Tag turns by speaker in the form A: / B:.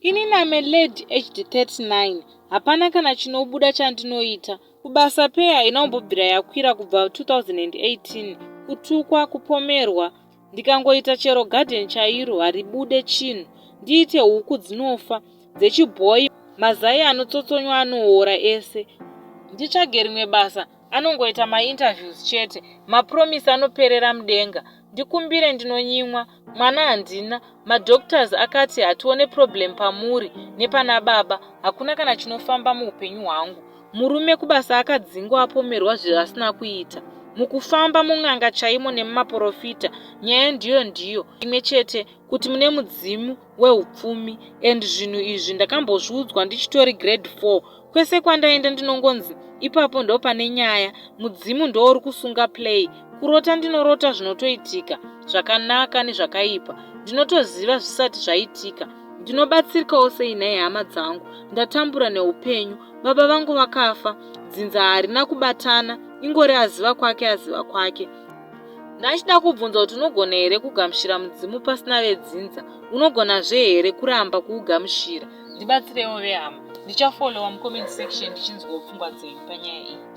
A: Inini I'm a lady aged 39 hapana kana chinobuda chandinoita. Kubasa pay haina kumbobvira yakwira kubva 2018. Kutukwa, kupomerwa. Ndikangoita chero garden chairo haribude chinhu. Ndiite huku dzinofa, dzechibhoyi mazai anotsotsonywa anoora ese. Nditsvage rimwe basa anongoita mainterviews chete mapromise anoperera mudenga ndikumbire ndinonyimwa mwana handina madoctors akati hatione problem pamuri nepana baba hakuna kana chinofamba muupenyu hwangu murume kubasa akadzingwa apomerwa zvaasina kuita mukufamba mun'anga chaimo nemumaporofita nyaya ndiyo ndiyo imwe chete kuti mune mudzimu weupfumi and zvinhu izvi ndakambozviudzwa ndichitori grade 4 kwese kwandaenda ndinongonzi ipapo ndopane nyaya mudzimu ndouri kusunga play kurota ndinorota zvinotoitika zvakanaka nezvakaipa ndinotoziva zvisati zvaitika ndinobatsirikawo sei nhai hama dzangu ndatambura neupenyu baba vangu vakafa dzinza harina kubatana ingori aziva kwake aziva kwake Ndachida kubvunza kuti unogona here kugamuchira mudzimu pasina vedzinza? Unogonazve here kuramba kuugamuchira? Ndibatsireiwo vehama. Ndichafollowa mucomment section ndichinzwawo pfungwa dzenyu panyaya iyi.